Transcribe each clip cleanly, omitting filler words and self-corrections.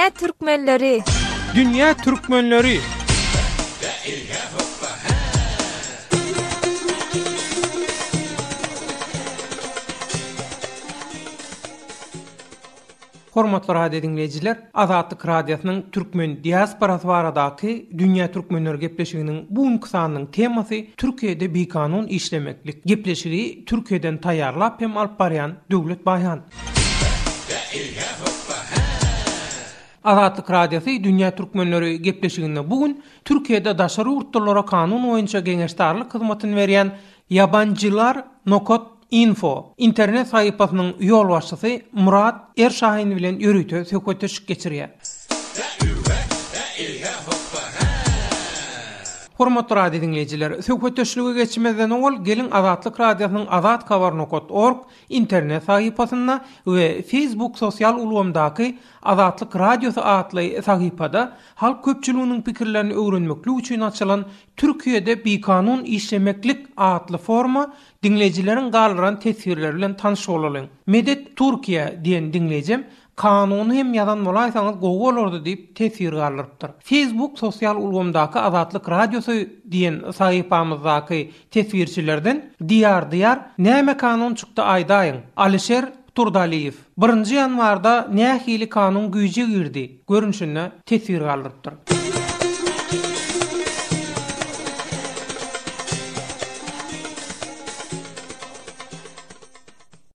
Dünýä türkmenleri! Dünýä türkmenleri! Hormatly radio diňleýjiler, Azatlyk Radiosynyň türkmen diasporasy baradaky Dünýä türkmenleri gepleşiginiň bu günki sanynyň temasy Türkiýede bikanun işlemeklik. Gepleşigi Türkiýeden taýýarlap hem alyp barýan Döwlet Baýhan. Azatlyk Radiosy Dünýä Türkmenleri gepleşiginde bu gün Türkiýede daşary ýurtlulara kanun boýunça geňeşdarlyk hyzmatyny berýän Ýabanjylar nokat info internet sahypasynyň ýolbaşçysy Murat Erşahin bilen ýörite söhbetdeşlik geçirýär. Hormatly radio diňleýjiler, söhbetdeşlige geçmezden owal geliň Azatlyk Radiosynyň azathabar nokat org internet sahypasynda we Facebook sosial ulgamdaky Azatlyk Radiosy atly sahypada halk köpçüliginiň pikirlerini öwrenmeklik üçin açylan Türkiýede bikanun işlemeklik atly foruma diňleýjileriň galdyran teswirleri bilen tanyş bolalyň. Medet Türkiýe diýen diňleýjem Kanuny hem ýazan bolaýsaňyz gowy bolardy diýip teswir galdyrypdyr. Facebook sosial ulgamdaky Azatlyk Radiosy diýen sahypamyzdaky teswirçilerden Diýar Diýar näme kanun çykdy aýdaýyň? Alişer Turdaliýew, Birinji ýanwarda nähili kanun güýje girdi? görnüşinde teswir galdyrypdyr.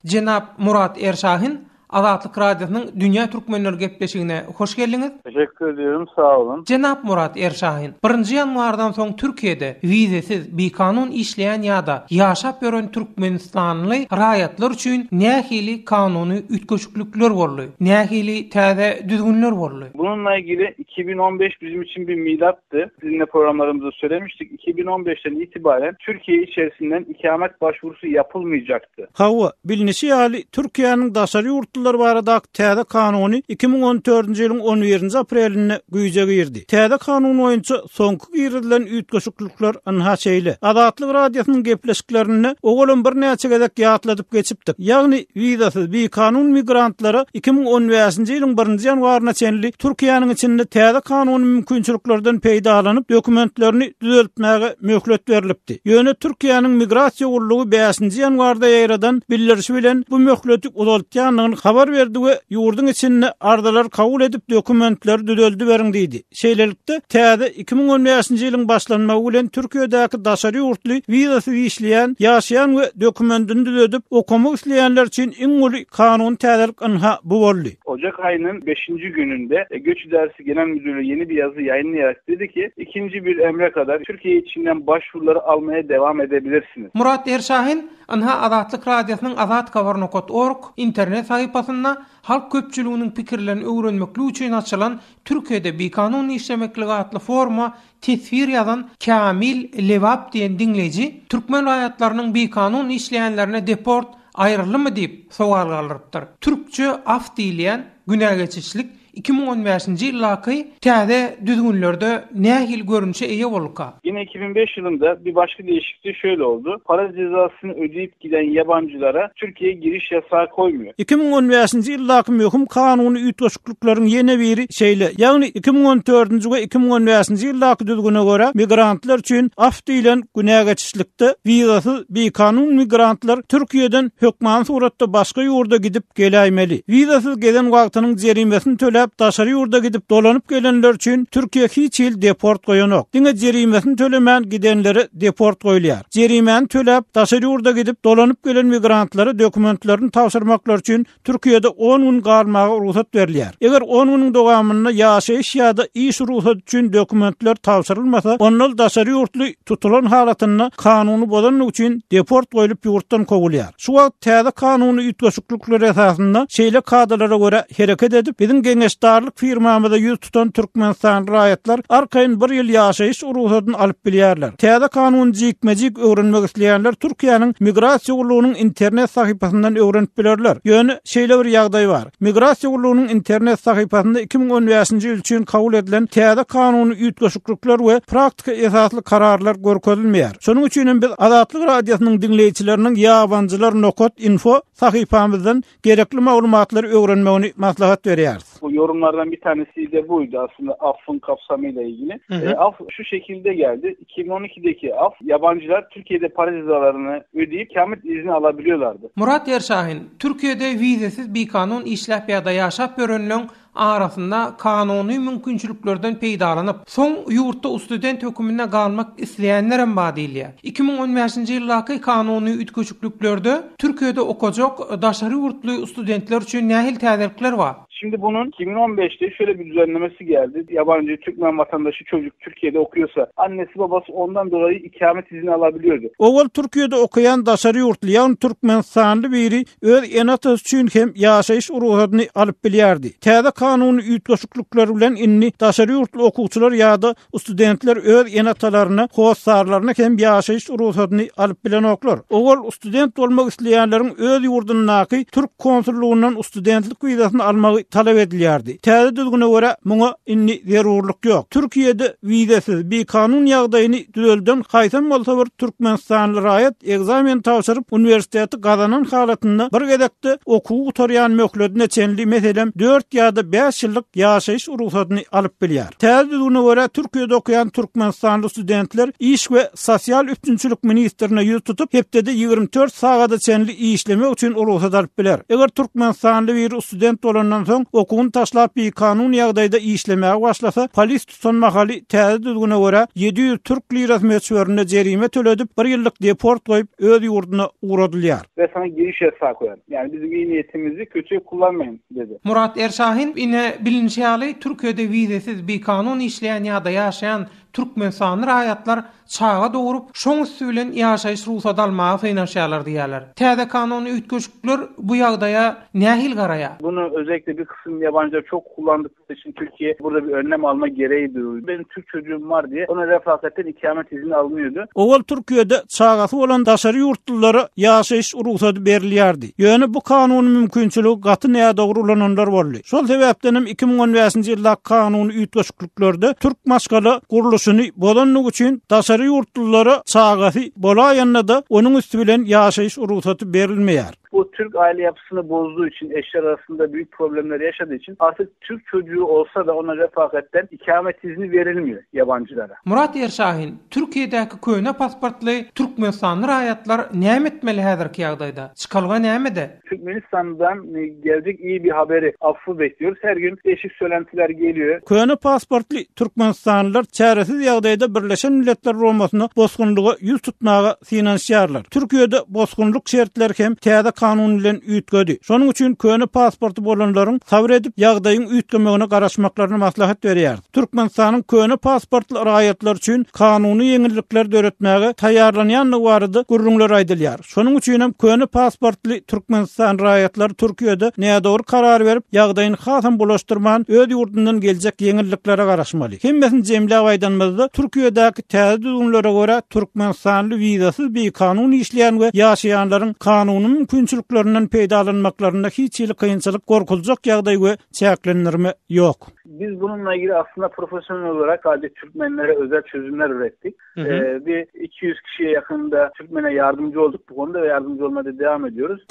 Jenap Murat Erşahin, Azatlyk Radiosynyň Dünýä Türkmenleri gepleşigine hoş geldiňiz. Teşekkür ediyorum, sag bolun. Jenap Murat Erşahin, birinji ýanwardan soň Türkiýede wizesiz, bikanun işleýän ýa-da ýaşap ýören türkmenistanly raýatlar üçin nähili kanuny üýtgeşiklikler boldy? Nähili täze düzgünler boldy? Bununla ilgili 2015 bizim için bir milattı. Sizinle programlarımızda söylemiştik. 2015'ten itibaren Türkiye içerisinden ikamet başvurusu yapılmayacaktı. Hawa, bilnişi ýaly, Türkiýäniň daşary ýurtlular baradaky täze kanuny 2014-nji ýylyň on birinji aprelinde güýje girdi. Täze kanun boýunça soňky girizilen üýtgeşiklikler ynha şeýle. Azatlyk Radiosynyň gepleşiklerinde owalam birnäçe gezek ýatladyp geçipdik. Ýagny, wizasyz, bikanun migrantlara 2015-nji ýylyň birinji ýanwaryna çenli Türkiýäniň içinde täze kanuny mümkinçiliklerden peýdalanyp, dokumentlerini düzeltmäge möhlet berlipdi. Ýöne Türkiýäniň Migrasiýa gullugy bäşinji ýanwarda ýaýradan bildirişi bilen bu möhleti uzaltýandygyny habar berdi we ýurduň içinde arzalary kabul edip dokumentleri düzeldiberiň diýdi. Şeýlelikde, täze 2015-nji ýylyň başlanmagy bilen Türkiýedäki daşary ýurtly wizasyz işleýän, ýaşaýan we dokumentini düzedip okamak isleýänler üçin iň uly kanuny täzelik ynha bu boldy. Ojak aýynyň beşinji gününde Göç İdaresi Genel Müdürlüğü yeni bir yazı yayınlayarak dedi ki, ikinci bir emre kadar Türkiye içinden başvuruları almaya devam edebilirsiniz. Murat Erşahin, Ynha Azatlyk Radiosynyň azathabar nokat org internet sahypasynda halk köpçüliginiň pikirlerini öwrenmeklik üçin açylan Türkiýede bikanun işlemeklik atly foruma teswir ýazan Kamil Lebap diýen diňleýji türkmen raýatlarynyň bikanun işleýänlerine deport aýryldymy diýip sowal galdyrypdyr. Türkçe af diýilýän günä geçişlik 2015-nji ýyldaky täze düzgünlerde nähili görnüşe eýe bolduka? Yine 2005 yılında bir başka değişiklik şöyle oldu. Para cezasını ödeyip giden yabancılara Türkiye'ye giriş yasağı koymuyor. 2015-nji ýyldaky möhüm kanuny üýtgeşiklikleriň ýene biri şeýle, ýagny 2014-nji we 2015-nji ýyldaky düzgüne görä, migrantlar üçin af diýlen günä geçişlikde wizasyz bikanun migrantlar Türkiýeden hökmany suratda başga ýurda gidip geläýmeli. Wizasyz gezen wagtynyň jerimesini töläp daşary ýurda gidip dolanyp gelenler üçin Türkiýe hiç hili deport goýanok. Diňe jerimesini tölemän gidenlere deport goýulýar. Jerimäni töläp daşary ýurda gidip dolanyp gelen migrantlara dokumentlerini tabşyrmaklary üçin Türkiýede on gün galmaga rugsat berilýär. Eger on günüň dowamynda ýaşaýyş ýa-da iş rugsady üçin dokumentler tabşyrylmasa, onda ol daşary ýurtly tutulan halatynda kanuny bozandygy üçin deport goýlup ýurtdan kowulýar. Şu wagt täze kanuny üýtgeşiklikler esasynda şeýle kadalara görä hereket edip, biziň geňeşdarlyk firmamyza ýüz tutan türkmenistanly raýatlar arkaýyn bir ýyl ýaşaýyş rugsadyny alyp bilýärler. Täze kanuny jikme-jik öwrenmek isleýänler Türkiýäniň Migrasiýa gullugynyň internet sahypasyndan öwrenip bilerler. Ýöne şeýle bir ýagdaý bar. Migrasiýa gullugynyň internet sahypasynda 2015-nji ýyl üçin kabul edilen täze kanuny üýtgeşiklikler we praktika esasly kararlar görkezilmeýär. Şonuň üçin hem biz Azatlyk Radiosynyň diňleýjileriniň ýabanjylar nokat info sahypamyzdan gerekli maglumatlary öwrenmegini maslahat berýäris. Bu. Yorumlardan bir tanesi de buydu aslında affın kapsamıyla ilgili. Hı hı. E, af şu şekilde geldi. 2012'deki af yabancılar Türkiye'de para cezalarını ödeyip ikamet izni alabiliyorlardı. Murat Erşahin, Türkiye'de vizesiz bikanun işläp ýa-da ýaşap ýörenleň arasynda kanuny mümkinçiliklerden peýdalanyp, soň ýurtda student höküminde galmak isleýänlerem bar diýilýär. 2015-nji ýyldaky kanuny üýtgeşikliklerde Türkiýede okajak daşary ýurtly studentler üçin nähili täzelikler bar? Şimdi bunun 2015'te şöyle bir düzenlemesi geldi. Yabancı Türkmen vatandaşı çocuk Türkiye'de okuyorsa annesi babası ondan dolayı ikamet izni alabiliyordu. Owal Türkiýede okaýan daşary ýurtly, ýagny türkmenistanly biri öz ene-atasy üçin hem ýaşaýyş rugsadyny alyp bilýärdi. Täze kanuny üýtgeşiklikler bilen indi daşary ýurtly okuwçylar ýa-da studentler öz ene-atalaryna, hossarlaryna hem ýaşaýyş rugsadyny alyp bilenoklar. Owal student bolmak isleýänleriň öz ýurdundaky türk konsullygyndan studentlik wizasyny almagy talap edilýärdi. Täze düzgüne görä, muňa indi zerurlyk ýok. Türkiýede wizasyz, bikanun ýagdaýyny düzelden haýsam bolsa bir türkmenistanly raýat ekzamen tabşyryp, uniwersiteti gazanan halatynda bir gezekde okuwy gutarýan möhledine çenli, meselem, dört ýa-da bäş ýyllyk ýaşaýyş rugsadyny alyp bilýär. Täze düzgüne görä, Türkiýede okaýan türkmenistanly studentler Iş we sosial üpjünçilik ministrine ýüz tutup, hepdede 24 sagada çenli işlemek üçin rugsat alyp biler. Eger türkmenistanly biri student bolandan soň, okuwyny taşlap bikanun ýagdaýda işlemäge başlasa, polis tutan mahaly täze düzgüne görä, 700 türk lirasy möçberinde jerime töledip, bir ýyllyk deport goýup, öz ýurduna ugradylýar. Ve sana giriş yasağı koyar. Yani bizim iyi niyetimizi kötüye kullanmayın dedi. Murat Erşahin, Ine, bilinişi ýaly, Türkiýede wizesiz bikanun işleýän ýa-da ýaşaýan Türkmenistanly raýatlar çaga dogrup, şoň üsti bilen ýaşaýyş rugsady almaga synanyşýarlar diýýärler. Täze kanuny üýtgeşikler bu ýagdaýa nähili garaýar? Bunu özellikle bir kısım yabancılar çok kullandıkları için Türkiye burada bir önlem alma gereği duydu. Benim Türk çocuğum var diye ona refakatten ikamet izni alınıyordu. Owal Türkiýede çagasy bolan daşary ýurtlulara ýaşaýyş rugsady berilýärdi. Ýöne bu kanuny mümkinçiligi gaty nädogry ulananlar boldy. Şol sebäpden hem 2015-nji ýyldaky kanuny üýtgeşikliklerde türk maşgala gurluşyny bozandygy üçin daşary ýurtlulara çagasy bolaýanda-da onuň üsti bilen ýaşaýyş rugsaty berilmeýär. Bu Türk aile yapısını bozduğu için, eşler arasında büyük problemler yaşadığı için artık Türk çocuğu olsa da ona refakatten ikamet izni verilmiyor yabancılara. Murat Erşahin, Türkiýedäki köne pasportly türkmenistanly raýatlar näme etmeli häzirki ýagdaýda? Çykalga nämede? Türkmenistandan geljek iyi bir haberi, affı bekliyoruz. Her gün değişik söylentiler geliyor. Köne pasportly türkmenistanlylar çäresiz ýagdaýda Birleşen Milletler Guramasyna bosgunlyga ýüz tutmaga synanyşýarlar. Türkiýede bosgunlyk şertleri hem täze kanun bilen üýtgedi. Şonuň üçin köne pasporty bolanlaryň sabyr edip, ýagdaýyň üýtgemegine garaşmaklaryny maslahat berýäris. Türkmenistanyň köne pasportly raýatlar üçin kanuny ýeňillikler döretmäge taýýarlanýandygy barada gürrüňler aýdylýar. Şonuň üçin hem köne pasportly Türkmenistan raýatlary Türkiýede nädogry karar berip, ýagdaýyny hasam bulaşdyrman, öz ýurdundan geljek ýeňilliklere garaşmaly. Hemmesini jemläp aýdanymyzda, Türkiýedäki täze düzgünlere görä, türkmenistanly wizasyz bikanun işleýän we ýaşaýanlaryň kanuny mümkinçiliklerinden peýdalanmaklarynda hiç hili kynçylyk, gorkuljak ýagdaý we çäklendirme ýok. Biz bununla ilgili aslında profesyonel olarak sadece Türkmenlere özel çözümler ürettik. Hı hı. Ee, bir 200 kişiye yakında Türkmen'e yardımcı olduk bu konuda ve yardımcı olmaya da devam ediyoruz.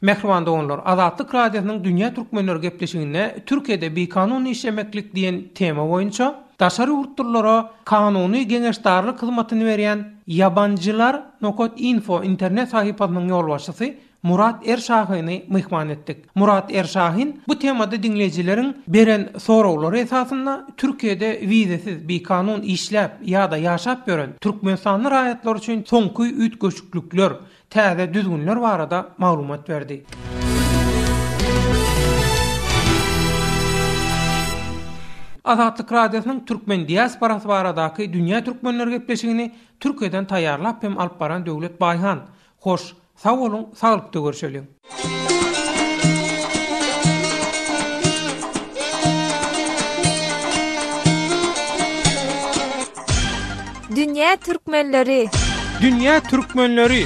Mähriban doganlar, Azatlyk Radiosynyň Dünýä Türkmenleri gepleşiginde Türkiýede bikanun işlemeklik diýen tema boýunça daşary ýurtlulara kanuny geňeşdarlyk hyzmatyny berýän Ýabanjylar nokat info internet sahypasynyň ýolbaşçysy Murat Erşahyny myhman etdik. Murat Erşahin bu temada diňleýjileriň beren soraglary esasynda Türkiýede wizesiz bikanun işläp ýa-da ýaşap ýören türkmenistanly raýatlar üçin soňky üýtgeşiklikler, täze düzgünler barada maglumat berdi. Azatlyk Radiosynyň türkmen diasporasy baradaky Dünýä türkmenleri gepleşigini Türkiýeden taýýarlap hem alyp baran Döwlet Baýhan. Hoş, sag boluň, saglykda görşeliň! Dünýä türkmenleri! Dünýä türkmenleri!